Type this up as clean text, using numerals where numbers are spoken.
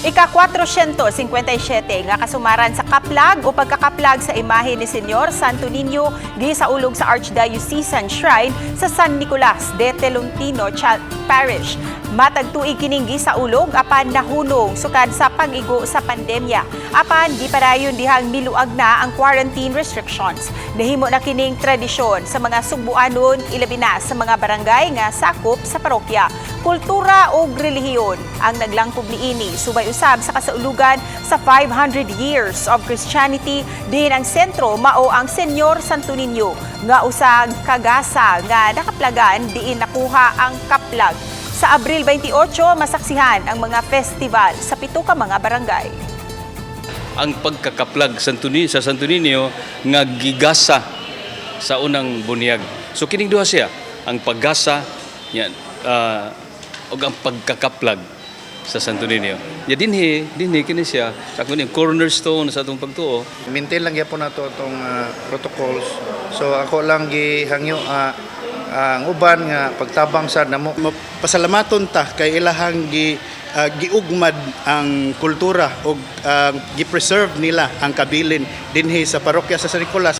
Ika-457 nga kasumaran sa kaplag o pagkakaplag sa imahe ni Senyor Santo Niño gisaulog sa Archdiocesan Shrine sa San Nicolas de Tolentino Parish. Matag tuig kining gisaulog, apan nahunong sukad sa pag-igo sa pandemya. Apan gipadayon dihang miluag na ang quarantine restrictions. Nahimo na kining tradisyon sa mga Sugbuanon, ilabi na sa mga barangay nga sakop sa parokya. Kultura ug relihiyon ang naglangkob niini, subay usab sa kasaulugan sa 500 years of Christianity, diin ang sentro mao ang Senyor Santo Niño nga usag kagasa nga nakaplagan diin nakuha ang kaplag. Sa Abril 28, masaksihan ang mga festival sa pito ka mga barangay. Ang pagkakaplag sa Santo Niño nga gigasa sa unang bunyag. So kining duha siya, ang paggasa yan ug ang pagkakaplag sa Santo Niño. Ya dinhi kini siya sa akong yung cornerstone sa atong pagtuo. Maintain lang gyapon nato atong protocols. So ako lang gihangyo ang uban nga pagtabang sad namo. Pasalamaton ta kay ilahang giugmad ang kultura o gi-preserve nila ang kabilin dinhi sa parokya sa San Nicolas.